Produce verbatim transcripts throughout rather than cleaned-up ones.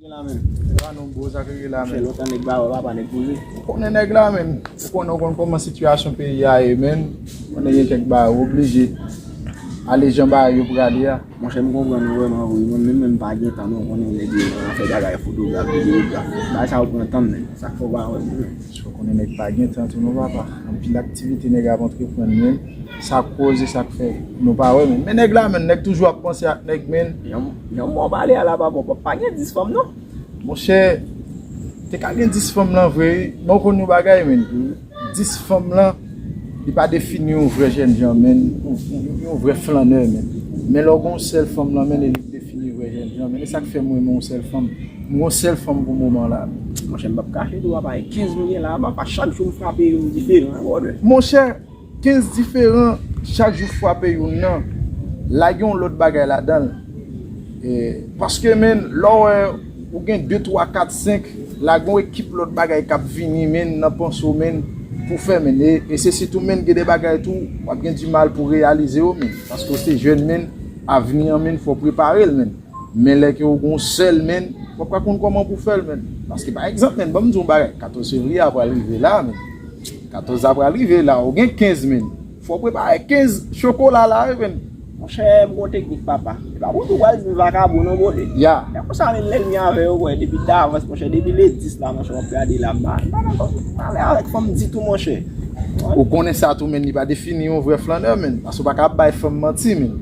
Gen la menm. Epa non bro, sa k rive la menm? Fè lontan nèg ba wè papa, nèg poze. Ou konnen nèg la menm. Ou konnen, ou konn kòman sitiyasyon peyi a ye menm. Ou konnen gen kèk bagay ou oblije ale jan bagay yo prale a. Monchè, m konprann ou vrèman vre. Mwen menm, menm pa gen tan non, ou konnen nèg yo nan afè bagay fotograf, videograf. Bagay sa yo pran tan menm. Sa k fè w pa wè m menm. Ou konnen nèg pa gen tan tou non papa. Anpil aktivite nèg ap antreprann menm. Sa k koze, sa k fè nou pa wè menm. Men nèg la menm, nèg toujou ap panse ak nèg menm. Jan, jan mwen pale a la papa, pa, pa gen dis fanm non. Monchè, te ka gen dis fanm lan vre wi. Men w konn yon bagay menm. Dis fanm lan, li pa defini yon vrè jènjan menm, yon, yon, yon vrè flannè menm. Men lè w gen yon sèl fanm lan menm, e li k defini vrè jènjan menm. E sa k fè m renmen yon sèl fanm. M gen yon sèl fanm pou moman la. Monchè, m p ap kache tou papa, e kenz m gen la papa, chak jou m frape youn diferan brother. Monchè, kenz diferan, chak jou frape youn nan, lage yon lòt bagay ladan l. E, paske menm, lè w wè ou gen de, twa, kat, senk, lage yon ekip lòt bagay k ap vini menm nan panse w menm pou fè menm. E, e se sitou menm gen de bagay tou, w ap gen dimal pou reyalize yo menm. Paske w se jèn menm, avni an menm, fò w prepare l menm. Men lè ke w gen yon sèl menm, w ap ka konn kòman pou fè l menm. Paske pa egzanp menm, ban m di w yon bagay, katòz fevriye a pral rive la menm. Katòz la pral rive la, ou gen kenz menm. Fò w prepare kenz chokola la wi menm. Monchè, m gon teknik papa. E pa pou tou pral di m vakabon non brother. Ya. E konsa menm lènmi avè yo kwè depi davans monchè, depi le dis la monchè, w ap gade la m pa, m pa nan pale avèk fanm ditou monchè. Ou konnen sa tou menm, li pa defini yon vrè flannè menm. Paske w pa ka bay fanm manti menm.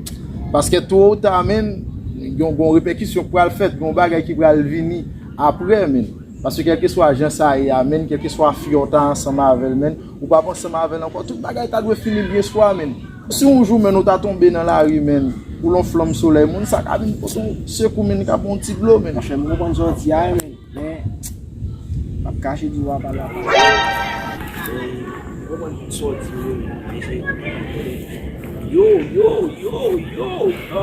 Paske to ou ta menm, gen yon, gen yon repèkisyon k pral fèt, gen yon bagay ki pral vini apre menm. Paske kèlkeswa jan sa ye a menm, kèlkeswa fi w ta ansanm avè l menm, ou p ap ansanm avè l ankò, tout bagay ta dwe fini byen swa menm. Si yon jou menm ou ta tonbe nan lari menm, ou l on flanm solèy, moun sa ka vin pote w sekou menm, li ka ba w yon ti dlo menm. Monchè, m konprann sa w di a menm. Men, m ap kache di w apa la. Yo, yo, yo, yo, yo.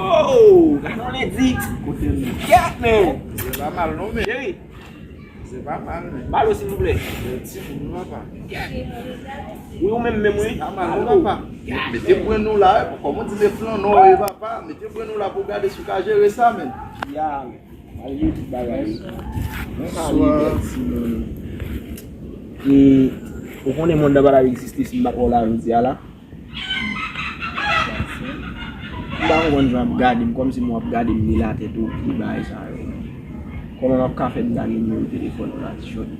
Gade yon lendi. Kote m? Kèt, men. Se pa mal non, men. Cheri. Se pa mal, men. Balo, silvouplè. Ti moun, papa. Wi, ou menm, menm, wi. Se pa mal non, papa. Mete pwen nou la, kòman di le flan non, e papa. Mete pwen nou la pou gade si w ka jere sa, men. Ya, men. Malgre tout bagay yo. Bonswa. E, ou konnen mond nan pa t ap egziste si m pa t wè w la jodi a la. M pa konprann jan w ap gade m, kòmsi m w ap gade m de latèt o pye bagay sa yo. Kòman m ap ka fè m gade nimewo telefòn ou la, ti chòt?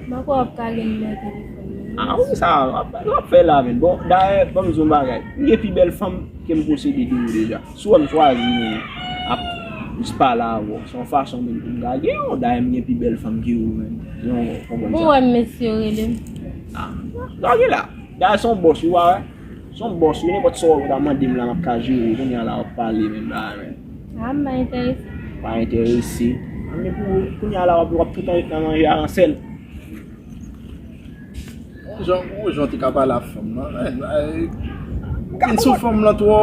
M pa kwè w ap ka gen nimewo telefòn mwen. A wi, sa w ap, w ap fè la, men. Bon, dayè, ban m di w yon bagay. M gen pi bèl fanm ke m posede de ou deja. Si w wè m chwazi, men, ap jis pale avè w, se yon fason menm pou m ka gen w. Dayè, m gen pi bèl fanm ke ou menm. Ou konprann sa? Ou wè mesye yo rele m. A, gade la. Dayè, se yon bòs, wi, w a wè. Se yon bòs, wi, nenpòt sa w ta mande m la, m ap ka jere. Kounye a la, w ap pale menm la, men. A, m pa enterese. Pa enterese. Men pou kounye a la, w ap, w ap toutan ret nan manje a ransèl. Bon jan, bon jan w te ka pale ak fanm nan, men, ay, ou vin sou fanm nan twò.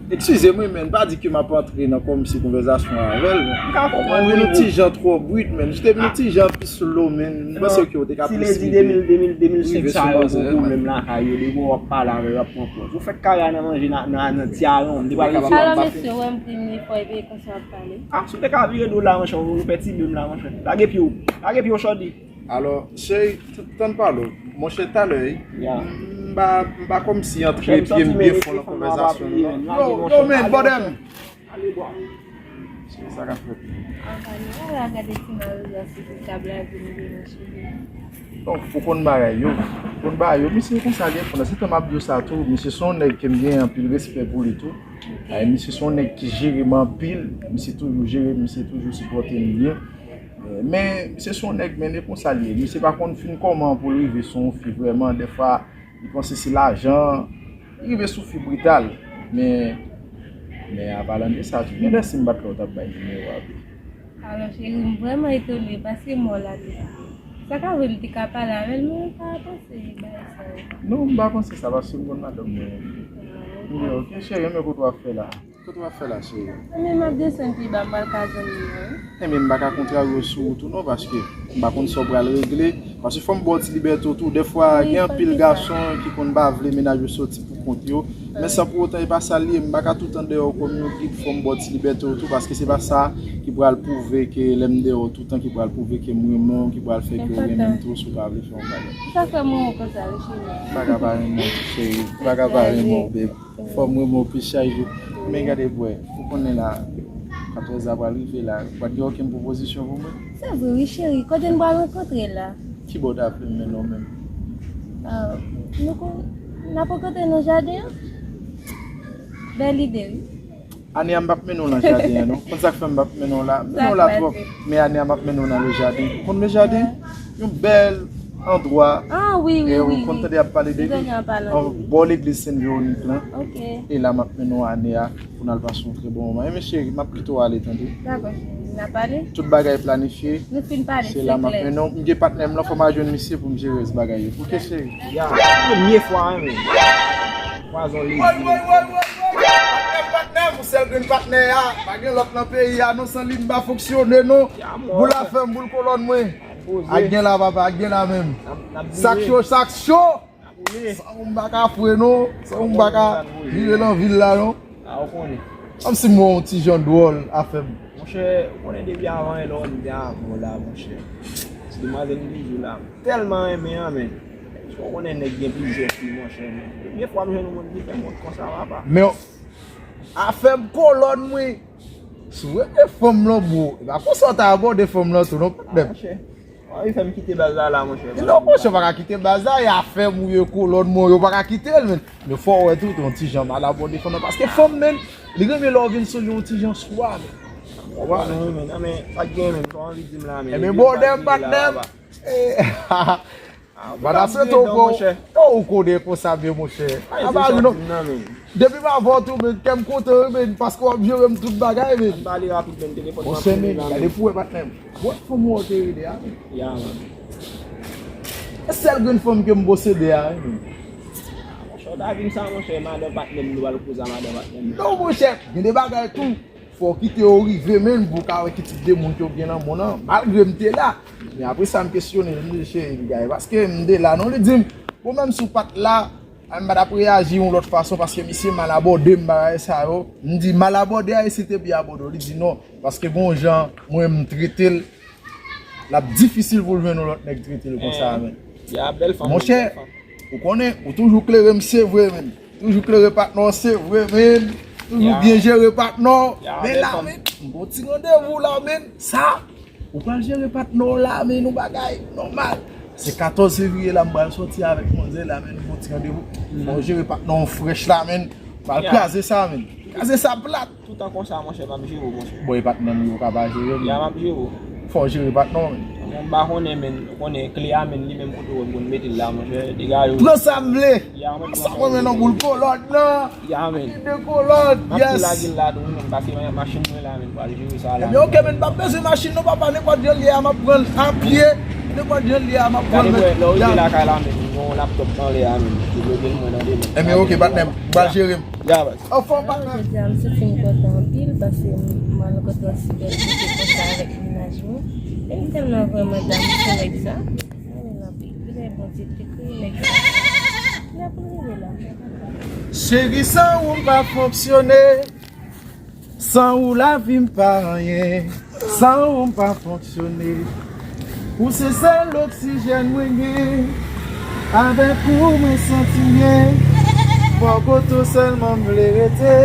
Eskize m, wi, men, pa di ke m ap antre nan kòmsi konvèsasyon avè l, men. Ou konprann, vin yon ti jan twò brit, men. Ou te vin yon ti jan pi slow, men. M panse ke w te ka plis rive, rive sou manzè, men. Menm lakay yo, depi w ap pale avè yo, w ap pran pòz. Ou fèk kara nan manje nan, nan, nan ti ayon, m te pral. Alò, mesye, w wè m premye fwa, epi e konsa w ap pale. A, si w te ka vire do la, monchè, ou pètibe m la, monchè. Lage pye w. Lage pye w, Shorty. Alò, cheri, t-, tann pale w. Monchè, talè, m pa, m pa kòmsi antre pye m byen fon nan konvèsasyon nou, non. Yo, yo, men, bòdè m! Ale, bwa. Se sa k ap fèt. Anpani, ala gade ti mawozo a sou ti tab la, vin vin nan cheve. Donk, ou konn bagay yo. Ou konn bagay yo. Misye konsa gen fon. Se tan m ap di w sa tou, misye se yon nèg ke m gen anpil respè pou li tou. Ay, misye se yon nèg ki jere m anpil. Misye toujou jere m, misye toujou sipòte m byen. Eh, men, misye se yon nèg, men, e konsa l ye. Misye pa konn fin kòman pou l rive sou yon fi vrèman. Dèfwa, li panse se lajan. Li rive sou fi brital. Men, men, an palan de sa, tou, gen lè si m pa t la, ou t ap bay nimewo a tou. Alò, cheri, m vrèman etone, paske mò la depi. Sa ka vre, m te ka pale avè l, men m pa panse bagay sa yo. Non, m pa panse sa, paske m konn madanm mwen. Ah, ok. Ok, cheri, men kote w ap fè la? Sa w ap fè la, cheri? Mwen menm, m ap desann pi ba, m pral ka zanmi mwen. Enben, m pa ka kontrarye w sou wout ou non, paske m pa konn sa w pral regle. Paske fò m ba w ti libète w tou. Dèfwa, gen anpil gason ki konn pa vle mennaj yo soti pou kont yo. Men san pou otan, e pa sa l ye. M pa ka toutan dèyè w kòm yon gid. Fò m ba w ti libète w tou, paske se pa sa ki pral pwouve ke lè m dèyè w toutan, ki pral pwouve ke m renmen w, ki pral fè ke w renmen m tou, si w pa vle fè yon bagay. Sa fè m renmen w konsa, wi, cheri. M pa ka pa renmen w, cheri. M pa ka pa renmen w, babe. Fò m renmen w plis chak jou. Men gade, bwè, ou konnen la, katòz la pral rive la. Ou pa t gen okenn pwopozisyon pou mwen? Se vre, wi, cheri. Kote n pral rankontre la? Ki bò w ta vle m mennen w menm? Ah, nou kon, n ap rankontre nan jaden an? Bèl ide, wi. Ane a, m p ap mennen w nan jaden an, non. Konn sa k fè m p ap mennen w la? M mennen w la twòp. Men ane a, m ap mennen w nan le jaden. Ou konn le jaden? Yon bèl andwa. Ah, wi, wi, wi. Ou konn tande y ap pale de li? Bò legliz Sen Vewonik lan. E la, m ap mennen w ane a pou n al pase yon trè bon moman. Enben, cheri, m ap kite w ale, tande? Dakò, cheri. N ap pale? Tout bagay planifye. Nou fin pale, se klè. Se la m ap mennen w. M gen patnè m lan, fò m al jwenn misye pou m jere rès bagay yo. Oke, cheri? Ya, premye fwa, wi, men. Pwazon lezi. Woy, woy, woy, woy, woy. Patnè m, patnè m, ou sèl grenn patnè a. Pa gen lòt nan peyi a, non, san li m pa fonksyone, non. Boul afè m, boul kolòn mwen. Ak gen la, papa, ak gen la menm. Sak cho, sak cho. San ou m pa ka fwe, non. San ou m pa ka vire nan vil la, non. Kòmsi m wè yon ti jan dwòl afè m. Monchè, ou konnen depi avan yè lè w di a, bon la, monchè. Ti demwazèl m toujou la. Tèlman renmen an, men. Ou konnen nèg gen plizyè fi, monchè, men. Premye fwa m jwenn yon moun ki fè m wont konsa, papa. Men afè m kolòn mwen. Si w renmen fanm lan, bro, e pa konsa w ta abòde fanm lan tou, non, patnè m. Anvi fè m kite baz la, la, monchè. Non, monchè, w pa ka kite baz la, e afè m ou ye, kolòn mwen, ou pa ka kite l, men. Men fò w wè tou, yon ti jan mal abòde fanm nan, paske fanm, men, li renmen lè w vin sou li yon ti jan swa, men. Ou konprann? Non, men, non, men, sa k gen, men, sa w anvi di m la, men. Ebyen, bòde m, patnè m. Badasen tou, ou konnen konsa, men, monchè. Depi m avè w tou, men, kè m kontan, wi, men, paske w ap jere m tout bagay, men. Monchè, men, gade pou wè, patnè m. Bwòt fanm ou te rele a, men. Ya, man. E sèl grenn fanm ke m posede a, wi, men. Monchè, w ta di m sa, monchè, madan patnè m, nou pral koze a madan patnè m. Non, monchè, gen de bagay tou. Fò w kite yo rive, men, pou w ka wè ki tip de moun ke w gen nan mond lan. Malgre m te la, men apre sa, m kesyone l, m di, cheri, li gaye. Paske m te la, non, li di m, bon, menm si w pa t la, a, m pa t ap reyaji yon lòt fason, paske misye mal abòde m, bagay sa yo. M di, mal abòde a, e si te byen abòde w? Li di, non, paske gon jan, mwen, m trete l, l ap difisil pou l jwenn yon lòt nèg trete l konsa, men. Monchè, ou konnen, ou toujou klere m, se vre, men. Toujou klere patnè w, se vre, men. Toujou byen jere patnè w. Men la, men, m gon ti randevou la, men. Sa, ou pral jere patnè w la, men, yon bagay nòmal. Se katòz fevriye la, m pral sòti avèk manzè la, men, m gon ti randevou. Fò w jere patnè w frèch la, men. Pral kraze sa, men. Kraze sa plat. Toutan konsa, monchè, m ap jere w, monchè. Bon, e patnè m, yo ka pa jere m. Ya, m ap jere w. Fò w jere patnè w, men. Bon, m pa konnen, men, ou konnen kle a, men, li menm kote w wè m konn mete l la, monchè, degaje w. Pran sa m vle. Ya, men, sa mwen men nan boul kolòn nan. Ya, men. De kolòn, yes. M ap tou lage l la tou, men, pase machin mwen la, men, pral jere sa la. Ebyen, oke, men, m pa bezwen machin non, papa, nenpòt jan l ye a, m ap pran l a pye. Nenpòt jan l ye a, m ap pran l, men. Gade, lè w rive lakay la, men, gon laptòp anlè a, men, debloke l mwen nan de men. Ebyen, oke, patnè m, m pral jere m. Ya, baz. Anfòm, patnè. Jodi a, m santi m kontan anpil paske m al rankontre yon si bèl kote konsa avèk mennaj mwen. E m tèlman vrèman dam pou nèg sa. Mwen renmen l anpil. Vilè Bondye te kreye nèg sa. Lè pou l rive la. Cheri, san ou m pa fonksyone. San ou lavi m pa anyen. San ou m pa fonksyone. Ou se sèl oksijèn mwen gen. Avèk ou mwen santi m byen. Bò kote w sèlman m vle rete.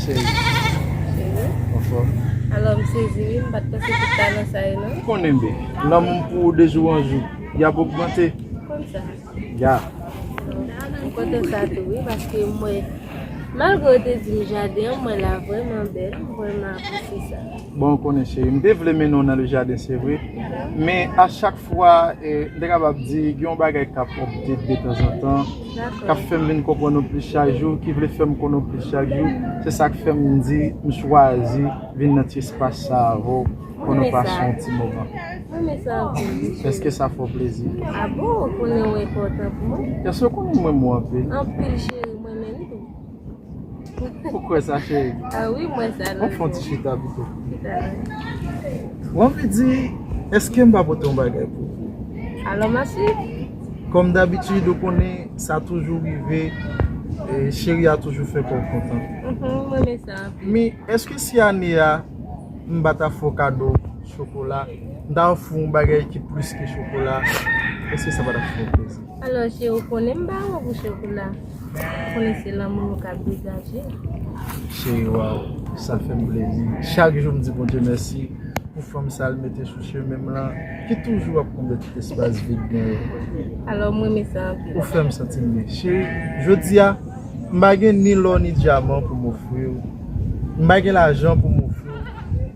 Cheri. Cheri. Anfòm. Alò, m sezi wi, m pa t panse tout talan sa yo non. Ou konnen, be, lanmou m pou ou de jou an jou, y ap ogmante. Konn sa. Ya. M kontan sa tou wi, paske m wè, malgre w te di m jaden an, m wè la vrèman bèl, m vrèman apresye sa. Bon, ou konnen cheri, m te vle mennen w nan le jaden, se vre. Men a chak fwa, eh, m te kapab di, gen yon bagay k ap update de tanzantan, k ap fè m vin konprann ou plis chak jou, ki vle fè m konnen w plis chak jou. Se sa k fè m di, m chwazi vin nan ti espas sa avè w pou nou pase yon ti moman. Mwen renmen sa anpil, wi, cheri. Èske sa fè w plezi? A bon, ou konnen ou enpòtan pou mwen. Èske w konnen m renmen w anpil? Anpil, cheri, mwen menm tou. Ou kwè sa, cheri? Ah wi, mwen sa. Ann fè yon ti chita pito. Chita la. Ou anvi di, èske m pa pote yon bagay pou ou? Alò, mèsi. Kòm dabitid, ou konnen sa toujou rive, e, cheri a toujou fè kò w kontan. Mhm, mwen renmen sa anpil. Men, èske si ane a, m pa ta fè w kado chokola, m ta ofri w yon bagay ki plis ke chokola, èske sa pa ta fè w plezi? Alò, cheri, ou konnen m pa bon pou chokola. Ou konnen se lanmou nou k ap degaje. Cheri, waw, sa fè m plezi. Chak jou m di Bondye mèsi pou fanm sa l mete sou chemen m lan, ki toujou ap konble tout espas vid mwen yo. Alò, mwen renmen sa anpil. Ou fè m santi m byen. Cheri, jodi a, m pa gen ni lò ni dyaman pou m ofri w. M pa gen lajan pou m ofri w.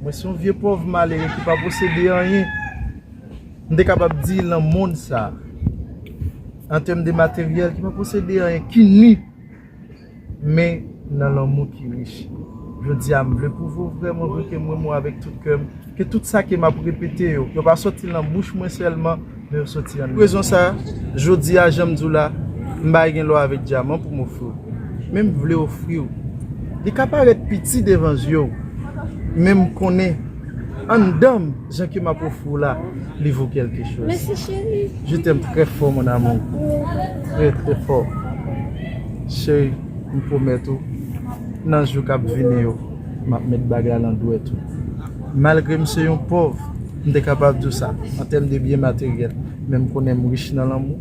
Mwen se yon vye pòv malere ki pa posede anyen. M te kapab di nan mond sa, an tèm de materyèl, ki pa posede anyen, ki ni, men nan lanmou ki rich. Jodi a, m vle pwouve w vrèman vre ke m renmen w avèk tout kè m, ke tout sa ke m ap repete yo, yo pa soti nan bouch mwen sèlman, men yo soti anndan. Rezon sa, jodi a, jan m di w la, m pa gen lò avèk dyaman pou m ofri w, men m vle ofri w. Li ka parèt piti devan zye w, men m konnen anndan m, jan ke m ap ofri w la, li vo kèlke choz. Mèsi, cheri. Je t'aime très fort, mon amour. Très, très fort. Cheri, m pwomèt ou, nan jou k ap vini yo, m ap met bag la nan dwèt ou. Malgre m se yon pòv, m te kapab di w sa, an tèm de byen materyèl, men m konnen m rich nan lanmou.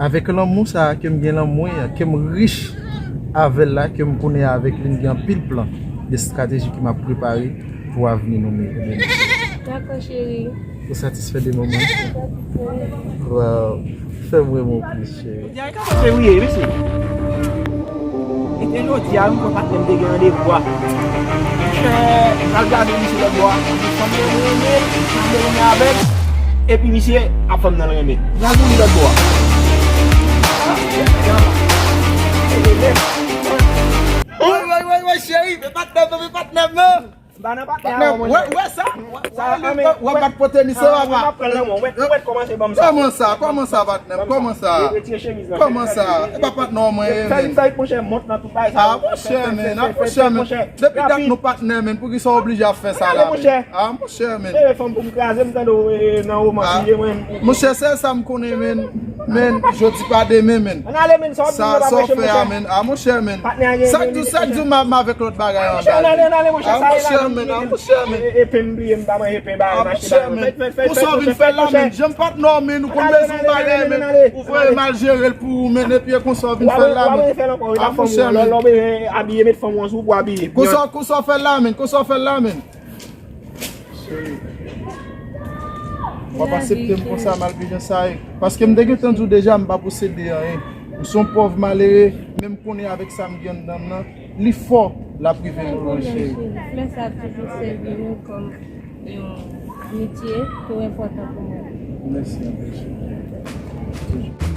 Avèk lanmou sa a ke m gen lan mwen an, ke m rich avè l la, ke m konnen avèk li m gen anpil plan, de estrateji ke m ap prepare pou avni nou meyè. Dakò, cheri. Ou satisfè de moman? Waw, fè m renmen w plis, cheri. Jodi a e ka fè fevriye, mesye. E te jodi a, wi, mwen patnè m te gen randevou a. Monchè, m al gade misye lòt bò a. Fanm nan renmen, fanm nan renmen avè m. Epi misye ap fanm nan renmen. M al mouri lòt bò a. Woy, woy, woy, woy, cheri, men patnè m nan, men patnè m nan. M pa nan patnè a, monchè. Wè, wè sa? Sa, Wè, wè, wè, bat pote misye, ah, papa. M ap pran l nan men w. Wè, wè kòman se ban m sa. Kòman sa? Kòman sa, patnè m? Kòman sa? Retire chemiz lan. Kòman sa? E pa patnè w mwen ye, Fè men. vin sa, monchè, mont nan tout bagay sa. Ah, monchè, men. Ah, monchè, men. Depi dat nou patnè, men. Poukisa w oblije ap fè sa la, men? Ah, monchè, men. Leve fanm pou m kraze m tande w, eh, nan romans, Ah, li ye mwen. Monchè, sèl sa m konnen, men. Men, jodi pa demen, men. Ann ale, men, sa w ap di Sa, nou pa sa w preche, fè a, monchè. Men. Ah, monchè, men. Patnè a gen Sak men, di, men, sak di, monchè. m ap avèk lòt bagay Monchè, ann ale, ann ale, monchè, Ah, sa e monchè, la, men, men. Ah, monchè, men. E, e pen m bliye, m pa manje pen bagay, Ah, m achte monchè, bagay. men. Fèt, fèt, fèt, Konsa w vin monchè, fè l la, monchè. men. Jan patnè w, men, ou konn Ann ale, bezwen ann ale, bagay, ann ale, men. ann ale. Ou voye mal jere l pou ou, men, epi e konsa w vin Wa fè l la, mwen, wa men. mwen fè l ankò, wi, Ah, la fanm monchè, ou, lò, men. lò, ben, abiye, met fanm ou ann sou pou abiye. Konsa, konsa w fè l la, men. Konsa w fè l la, men. Cheri. W ap aksepte m konsa, malgre jan sa ye. Paske m te gentan di w deja, m pa posede anyen. M se yon pòv malere, men m konnen avèk sa m gen anndan m nan, li fò l ap rive m lwen, cheri. Flè sa toujou sèvi nou kòm yon amitye tou enpòtan pou mwen. Mèsi anpil, cheri.